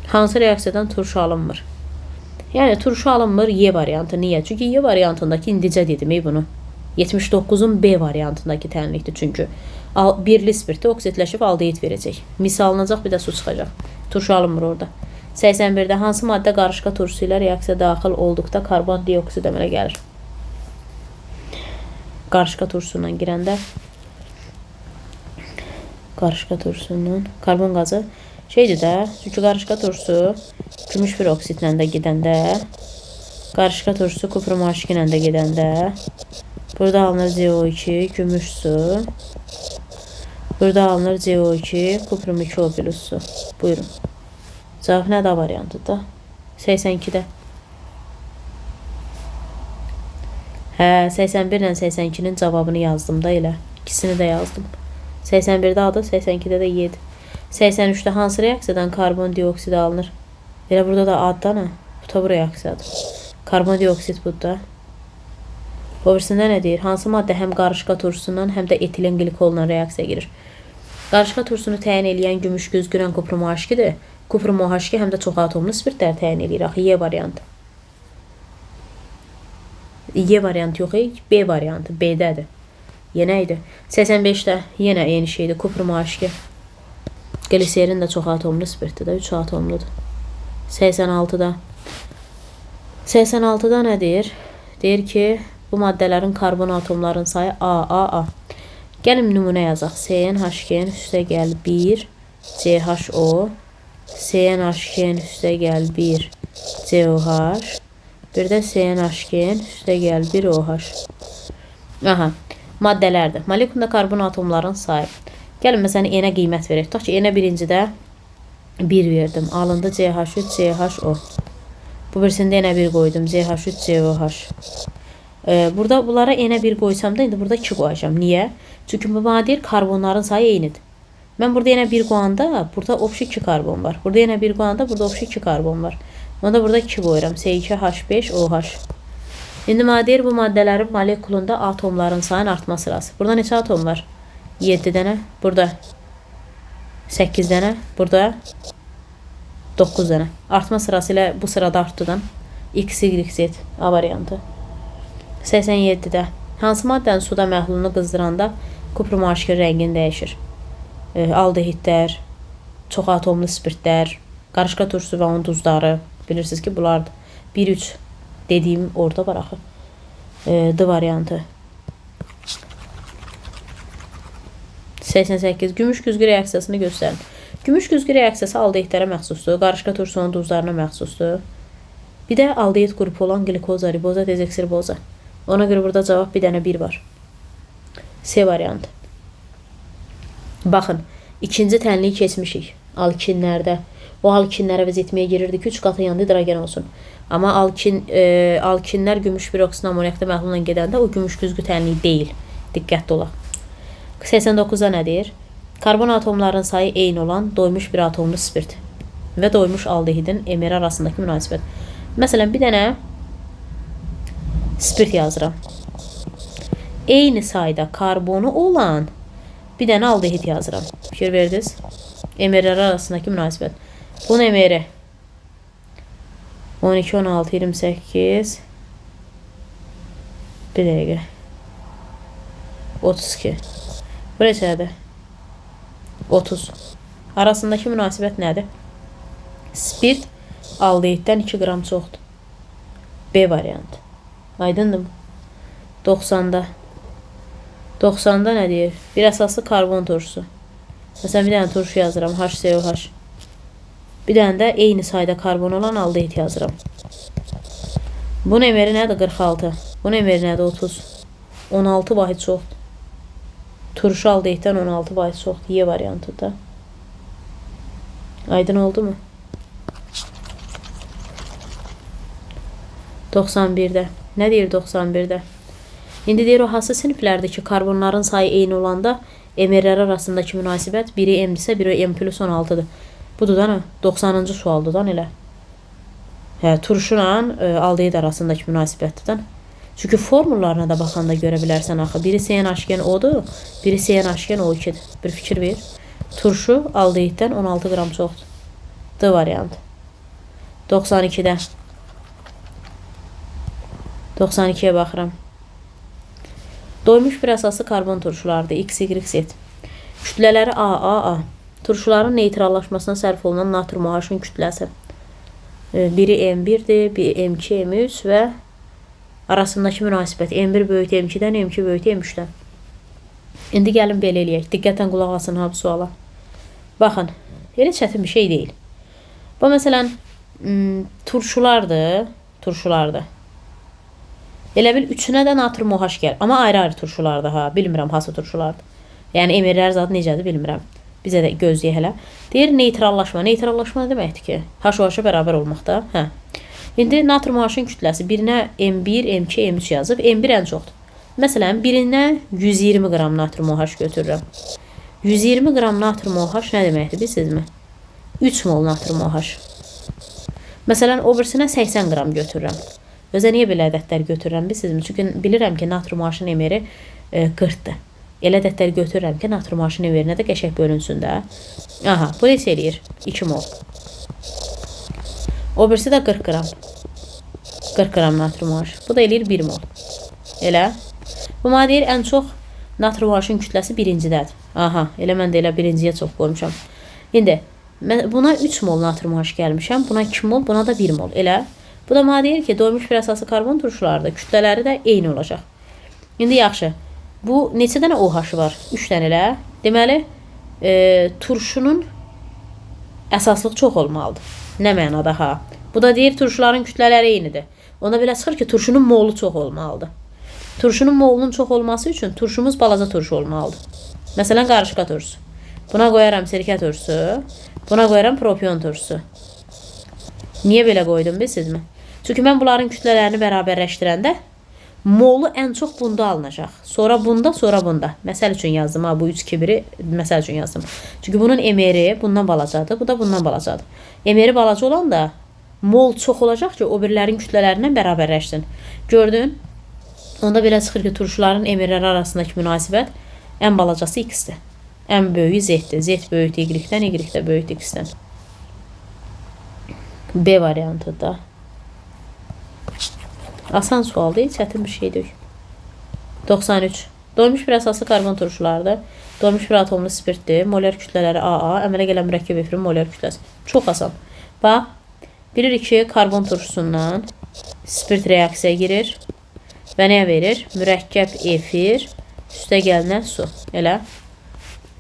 hansı reaksiyadan turşu alınmır? Yəni turşu alınmır Y variantı. Niyə? Çünki Y variantındakı indicə dedim bunu. 79-un B variantındakı tənlikdir çünki. Birli spirtdə oksidləşib aldehid verəcək. Mis alınacaq, bir də su çıxacaq. Turşu alınmır orada. 81-də hansı maddə qarışqa turşusu ilə reaksiya daxil olduqda karbon dioksid əmələ gəlir? Qarışqa turşusu ilə girəndə qarışqa turşusundan karbon qazı şeydir də, çünki qarışqa turşusu gümüş bir oksidlə də gedəndə, qarışqa turşusu kuprum H2 ilə də gedəndə, burada alınır CO2, gümüş su, burada alınır CO2, kuprum 2O plus su. Buyurun. Cavab nədir A variantıdır? 82-də. Hə, 81 ilə 82-nin cavabını yazdım da elə. İkisini də yazdım. 81-də A-dır, 82-də də Y-dir. 83-də hansı reaksiyadan karbon dioksid alınır? Elə burada da A-da nə? Bu da bu reaksiyadır. Karbon dioksid budur da. O birisində nə deyir? Hansı maddə həm qarışqa turşusundan, həm də etilen qlikolla reaksiya girir? Qarışqa turşusunu təyin eləyən gümüş güzgünən kuprum H2-dir. Kuprum OH2 həm də çox atomlu spirtləri təyin eləyir. Axı Y variantı. Y variantı yox, B variantı. B-dədir. Yenə idi. 85-də yenə eyni şeydir. Kuprum H2. Gliserin də çox atomlu spirtdir də. 3 atomludur. 86-da. 86-da nə deyir? Deyir ki, bu maddələrin karbon atomlarının sayı A, A, A. Gəlin nümunə yazaq. CnH2n üstəgəl 1 CHO, CnH2n üstəgəl 1 COH, bir də CnH2n üstəgəl 1 OH. Aha, maddələrdir. Molekulda karbon atomların sayı. Gəlin məsələn N-ə qiymət verək. Tutaq ki, N-ə birincidə 1 verdim. Alındı CH3 CHO. Bu birisində N-ə 1 qoydum. CH3 COH. Burada bunlara N-ə 1 qoysam da indi burada 2 qoyacağam. Niyə? Çünki bu bana deyir karbonların sayı eynidir. Mən burada yenə 1 qoyanda burada obşi 2 karbon var. Burada yenə 1 qoyanda burada obşi 2 karbon var. Onda burada 2 qoyuram. C2H5OH. İndi mənə deyir bu maddələrin molekulunda atomların sayının artma sırası. Burada neçə atom var? 7 dənə. Burada 8 dənə. Burada 9 dənə. Artma sırası ilə bu sırada artdıdan. X, Y, Z A variantı. 87-də hansı maddənin suda məhlulunu qızdıranda kuprum H2 rəngini dəyişir? Aldehidlər, çox atomlu spirtlər, qarışqa turşusu və onun duzları. Bilirsiniz ki, bunlardır. 1-3 dediyim orada var axı. D variantı. 88. Gümüş güzgü reaksiyasını göstərin. Gümüş güzgü reaksiyası aldehidlərə məxsusdur. Qarışqa turşusunun duzlarına məxsusdur. Bir də aldehid qrupu olan qlikoza, riboza, dezoksiriboza. Ona görə burada cavab bir dənə 1 var. C variantı. Baxın, ikinci tənliyi keçmişik alkinlərdə. O alkinlərə əvəz etməyə girirdi ki, 3 qatı yanında hidrogen olsun. Amma alkinlər gümüş bir oksid amonyakda məhlulla gedəndə o gümüş güzgü tənliyi deyil. Diqqətli olaq. 89-da nə deyir? Karbon atomlarının sayı eyni olan doymuş bir atomlu spirt və doymuş aldehidin MR arasındakı münasibət. Məsələn, bir dənə spirt yazıram. Eyni sayda karbonu olan bir dənə aldehid yazıram. Fikir verdiniz? MR-lər arasındakı münasibət. Bunun MR-i 12, 16, 28, bir dəqiqə, 32. Bu neçədir? 30. Arasındakı münasibət nədir? Spirt aldehiddən 2 qram çoxdur. B variantı. Aydındır mı? 90-da. 90-da nə deyir? Bir əsaslı karbon turşusu. Məsələn, bir dənə turşu yazıram. HCOH. Bir dənə də eyni sayda karbon olan aldehid yazıram. Bunun MR-i nədir? 46. Bunun MR-i nədir? 30. 16 vahid çoxdur. Turşu aldehiddən 16 vahid çoxdur. Y variantı da. Aydın oldu mu? 91-də. Nə deyir 91-də? İndi deyir o hansı siniflərdir ki, karbonların sayı eyni olanda MR-lər arasındakı münasibət biri M-dirsə, biri M plus 16-dır. Budur da nə? 90-cı sualdır da elə. Hə, turşuyla aldehid arasındakı münasibətdir da. Çünki formullarına da baxanda görə bilərsən axı. Biri CnH2n O-dur, biri CnH2n O2-dir. Bir fikir ver. Turşu aldehiddən 16 qram çoxdur. D variantı. 92-də. 92-yə baxıram. Doymuş bir əsaslı karbon turşularıdır. X, Y, Z. Kütlələri A, A, A. Turşuların neytrallaşmasına sərf olunan natrium OH-ın kütləsi. Biri M1-dir, biri M2, M3 və arasındakı münasibət M1 böyükdür M2-dən, M2 böyükdür M3-dən. İndi gəlin belə eləyək. Diqqətlə qulaq asın ha bu suala. Baxın, elə çətin bir şey deyil. Bu məsələn, turşulardır, turşulardır. Elə bil üçünə də natrium OH gəlir. Amma ayrı-ayrı turşulardır ha. Bilmirəm hansı turşulardır. Yəni MR-lər zat necədir bilmirəm. Bizə də gözləyək hələ. Deyir neytrallaşma. Neytrallaşma nə deməkdir ki? HOH-a bərabər olmaqda. Hə. İndi natrium OH-ın kütləsi birinə M1, M2, M3 yazıb. M1 ən çoxdur. Məsələn, birinə 120 qram natrium OH götürürəm. 120 qram natrium OH nə deməkdir bilirsinizmi? 3 mol natrium OH. Məsələn, o birisinə 80 qram götürürəm. Özə niyə belə ədədlər götürürəm bilirsinizmi? Çünki bilirəm ki, natrium OH-ın MR-i 40-dır. Elə ədədlər götürürəm ki, natrium OH-ın MR-inə də qəşəng bölünsün də. Aha, bu neçə eləyir? 2 mol. O birisi də 40 qram. 40 qram natrium OH. Bu da eləyir 1 mol. Elə. Bu mənə deyir, ən çox natrium OH-ın kütləsi birincidədir. Aha, elə mən də elə birinciyə çox qoymuşam. İndi, buna 3 mol natrium OH gəlmişəm, buna 2 mol, buna da 1 mol. Elə. Bu da mənə deyir ki, doymuş bir əsaslı karbon turşularıdır. Kütlələri də eyni olacaq. İndi yaxşı. Bu neçə dənə OH var? 3 dənə elə. Deməli, turşunun əsaslıq çox olmalıdır. Nə mənada ha? Bu da deyir, turşuların kütlələri eynidir. Onda belə çıxır ki, turşunun molu çox olmalıdır. Turşunun molunun çox olması üçün turşumuz balaca turşu olmalıdır. Məsələn, qarışqa turşusu. Buna qoyaram sirkə turşusu, buna qoyaram propion turşusu. Niyə belə qoydum bilirsinizmi? Çünki mən bunların kütlələrini bərabərləşdirəndə molu ən çox bunda alınacaq. Sonra bunda, sonra bunda. Məsəl üçün yazdım ha, bu 3, 2, 1-i məsəl üçün yazdım. Çünki bunun MR-i bundan balacadır, bu da bundan balacadır. MR-i balaca olanda mol çox olacaq ki, o birilərin kütlələrindən bərabərləşsin. Gördün? Onda belə çıxır ki, turşuların MR-ləri arasındakı münasibət ən balacası X-dir. Ən böyüyü Z-dir. Z böyükdür Y-dən, Y də böyükdür X-dən. B variantı da. Asan sual deyil, çətin bir şey deyil. 93. Doymuş bir əsaslı karbon turşularıdır. Doymuş bir atomlu spirtdir. Molar kütlələri AA, əmələ gələn mürəkkəb efirin molar kütləsi. Çox asan. Bax, bilirik ki, karbon turşusundan spirt reaksiyaya girir və nəyə verir? Mürəkkəb efir, üstə gəlinə su. Elə.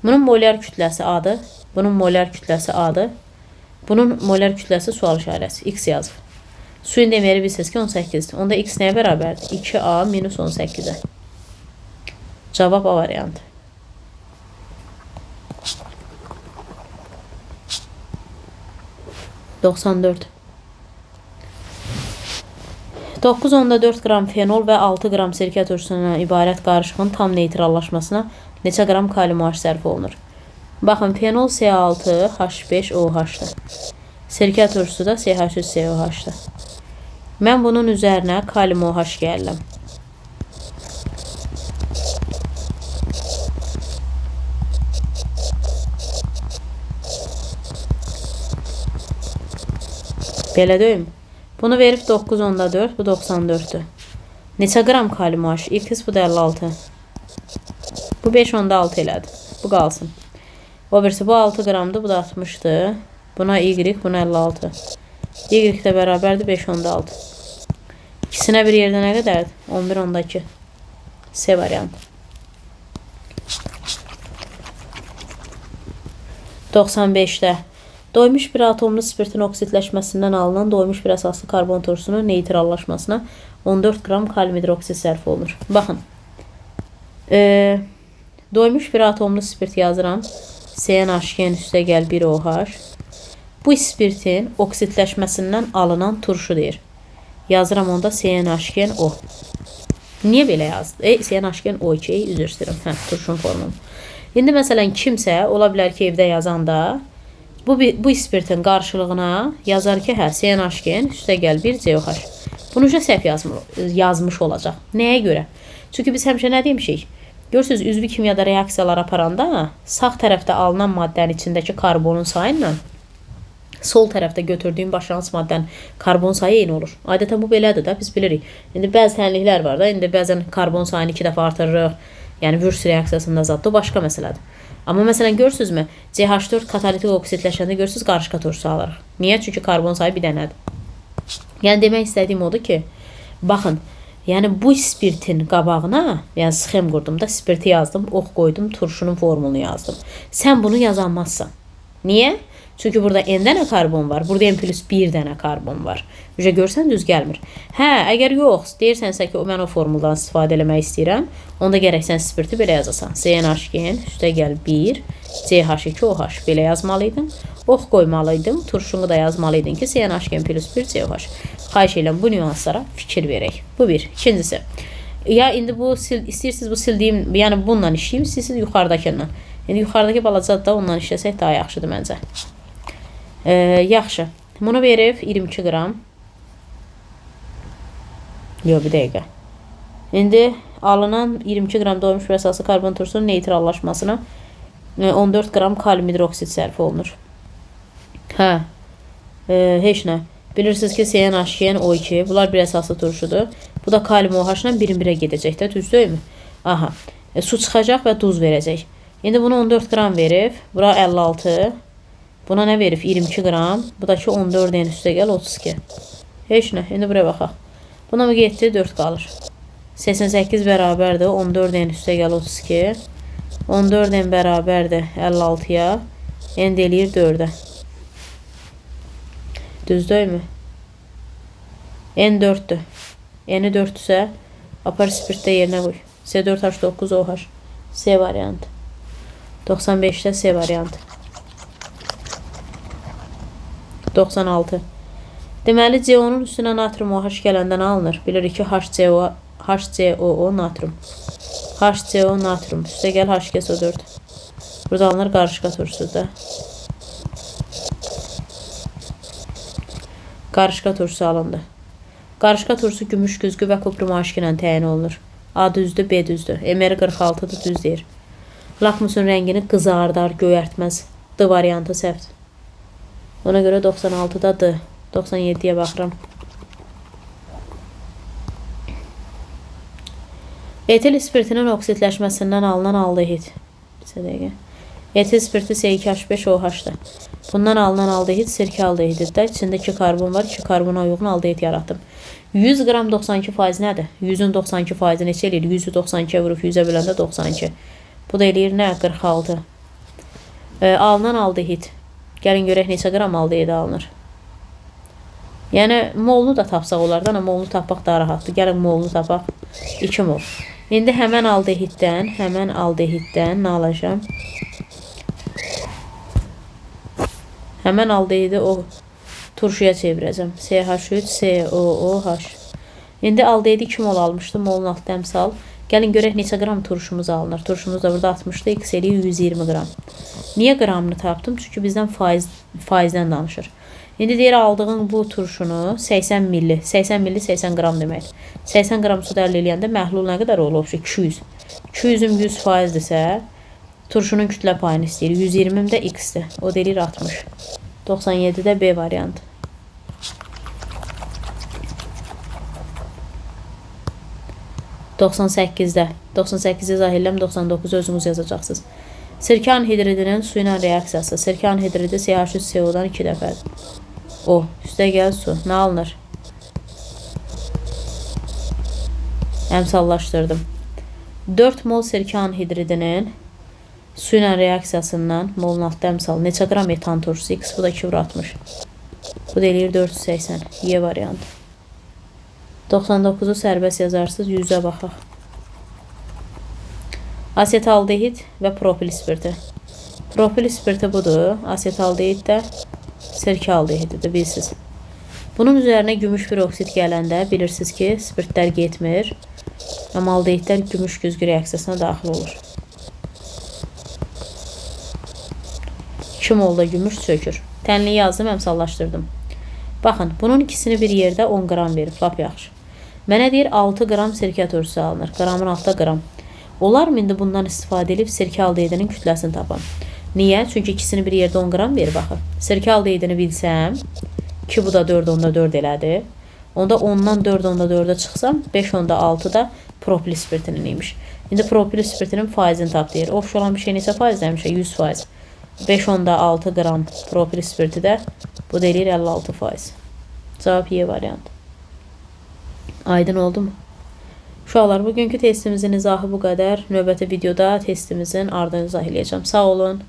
Bunun molar kütləsi A-dır. Bunun molar kütləsi A-dır. Bunun molar kütləsi sual işarəsi. X yazıb. Suyun deməli bilirsiniz ki, 18-dir. Onda X nəyə bərabərdir? 2A minus 18-ə. Cavab A variantı. ...94. 9,4 qram fenol və 6 qram sirkə turşusundan ibarət qarışığın tam neytrallaşmasına neçə qram kalium OH sərf olunur? Baxın, fenol C6 H5OH-dır. Sirkə turşusu da CH3COH-dır. Mən bunun üzərinə kalium OH gəlirəm. Belə deyim. Bunu verib 9,4, bu 94-dür. Neçə qram kalium OH? X bu da 56. Bu 5,6 elədi. Bu qalsın. O birisi bu 6 qramdır, bu da 60-dır. Buna Y, buna 56. Y də bərabərdir 5,6. İkisinə bir yerdə nə qədərdir? 11,2. C variantı. 95-də. Doymuş bir atomlu spirtin oksidləşməsindən alınan doymuş bir əsaslı karbon turşusunun neytrallaşmasına 14 qram kalium hidroksid sərf olunur. Baxın. Doymuş bir atomlu spirt yazıram. CnH2n üstə gəl 1OH. Bu spirtin oksidləşməsindən alınan turşu deyir. Yazıram onda CnH2nO. Niyə belə yazdı? CnH2nO2, üzr istəyirəm. Hə, turşunun formulu. İndi məsələn kimsə ola bilər ki, evdə yazanda bu spirtin qarşılığına yazar ki, hə, CnH2n üstə gəl 1 COH. Bunu səhv yazmış olacaq. Nəyə görə? Çünki biz həmişə nə demişik? Görürsünüz, üzvü kimyada reaksiyalar aparanda sağ tərəfdə alınan maddənin içindəki karbonun sayı ilə sol tərəfdə götürdüyün başlanğıc maddənin karbon sayı eyni olur. Adətən bu belədir də, biz bilirik. İndi bəzi tənliklər var da, indi bəzən karbon sayını 2 dəfə artırırıq. Yəni Wurtz reaksiyasında zad, o başqa məsələdir. Amma məsələn görürsünüzmü? CH4 katalitik oksidləşəndə görürsünüz qarışqa turşusu alırıq. Niyə? Çünki karbon sayı bir dənədir. Yəni demək istədiyim odur ki, baxın, yəni bu spirtin qabağına, yəni sxem qurdum da, spirti yazdım, ox qoydum, turşunun formulunu yazdım. Sən bunu yazamazsan. Niyə? Çünki burada n dənə karbon var, burada n plus 1 dənə karbon var. Ücə görsən düz gəlmir. Hə, əgər yox, deyirsənsə ki, mən o formuldan istifadə eləmək istəyirəm, onda gərək sən spirti belə yazasan. CnH2n üstə gəl 1, CH2OH belə yazmalıydın. Ox qoymalıydın, turşunu da yazmalıydın ki, CnH2n plus 1 COH. Xahiş edirəm bu nüanslara fikir verək. Bu bir. İkincisi, ya indi bu istəyirsiniz bu sildiyim, yəni bununla işləyim, istəyirsiniz yuxarıdakından. İndi yuxarıdakı balaca da ondan işləsək daha yaxşıdır məncə. Yaxşı. Bunu verib 22 qram. Yox, bir dəqiqə. İndi alınan 22 qram doymuş bir əsaslı karbon turşusunun neytrallaşmasına 14 qram kalium hidroksid sərf olunur. Hə. Heç nə. Bilirsiniz ki, CnH2nO2 bunlar bir əsaslı turşudur. Bu da kalium OH ilə birin-birə gedəcək də, düz deyilmi? Aha. Su çıxacaq və duz verəcək. İndi bunu 14 qram verib. Bura 56. Buna nə verib? 22 qram. Bu da ki 14 n üstə gəl 32. Heç nə. İndi buraya baxaq. Buna mı getdi? 4 qalır. 88 bərabərdir. 14 n üstə gəl 32. 14 n bərabərdir 56-ya. N də eləyir 4-ə. Düz deyilmi? N 4-dür. N-i 4-dürsə apar spirtdə yerinə qoy. C4H9OH. C variantı. 95-də C variantı. 96. Deməli, CO-nun üstünə natrium OH gələndə nə alınır? Bilirik ki, HCO, HCOO natrium. HCO natrium. Üstə gəl HGSO4. Burada alınır qarışqa turşusu da. Qarışqa turşusu alındı. Qarışqa turşusu gümüş güzgü və kuprum aşkı ilə təyin olunur. A düzdür, B düzdür. MR 46-dır, düz deyir. Lakmusun rəngini qızardar, göyərtməz. D variantı səhvdir. Ona görə 96-da D. 97-yə baxıram. Etil spirtinin oksidləşməsindən alınan aldehid. Bir dəqiqə. Etil spirti C2H5OH-dır. Bundan alınan aldehid sirkə aldehididir də. İçində 2 karbon var. 2 karbona uyğun aldehid yaratdım. 100 qram 92% nədir? 100-ün 92% neçə eləyir? 100-ü 92-yə vurub 100-ə böləndə 92. Bu da eləyir nə? 46. Alınan aldehid. Gəlin görək neçə qram aldehid alınır. Yəni molunu da tapsaq olardı, amma molunu tapmaq daha rahatdır. Gəlin molunu tapaq. 2 mol. İndi həmən aldehiddən nə alacağam? Həmən aldehidi o turşuya çevirəcəm. CH3 COOH. İndi aldehidi 2 mol almışdım. Molun alt təmsal. Gəlin görək neçə qram turşumuz alınır. Turşumuz da burada 60-da, x eləyir 120 qram. Niyə qramını tapdım? Çünki bizdən faizdən danışır. İndi deyir aldığın bu turşunu 80 milli, 80 milli 80 qram deməkdir. 80 qram su dərl eləyəndə məhlul nə qədər olur? 200. 200-üm 100 faizdirsə, turşunun kütlə payını istəyir. 120-m də x-dir. O da eləyir 60. 97-də B variantı. ...98-də. 98-i izah edirəm, 99-u özünüz yazacaqsınız. Sirkə anhidridinin su ilə reaksiyası. Sirkə anhidridi CH3CO-dan 2 dəfədir. O, üstə gəl su. Nə alınır? Əmsallaşdırdım. 4 mol sirkə anhidridinin su ilə reaksiyasından molun altda əmsal neçə qram etan turşusu? X, bu da 2 vur 60. Bu da eləyir 480. Y variantı. 99-u sərbəst yazarsınız, 100-ə baxaq. Asetaldehid və propil spirti. Propil spirti budur. Asetaldehid də sirkə aldehididir, bilirsiniz. Bunun üzərinə gümüş bir oksid gələndə bilirsiniz ki, spirtlər getmir. Amma aldehidlər gümüş güzgü reaksiyasına daxil olur. 2 molda gümüş çökür. Tənliyi yazdım, əmsallaşdırdım. Baxın, bunun ikisini bir yerdə 10 qram verib, lap yaxşı. Mənə deyir 6 qram sirkə turşusu alınır. Qramın altda qram. Olar mı indi bundan istifadə edib sirkə aldehidinin kütləsini tapam? Niyə? Çünki ikisini bir yerdə 10 qram verir, baxın. Sirkə aldehidini bilsəm, 2 bu da 4,4 elədi. Onda 10-dan 4,4-ə çıxsam, 5,6 da propil spirtinin imiş. İndi propil spirtinin faizini tap deyir. Oxşu olan bir şey neçə faiz demişə? 100 faiz. 5,6 qram propil spirti də bu da eləyir 56 faiz. Cavab Y variantı. Aydın oldu mu? Uşaqlar, bugünkü testimizin izahı bu qədər. Növbəti videoda testimizin ardını izah eləyəcəm. Sağ olun.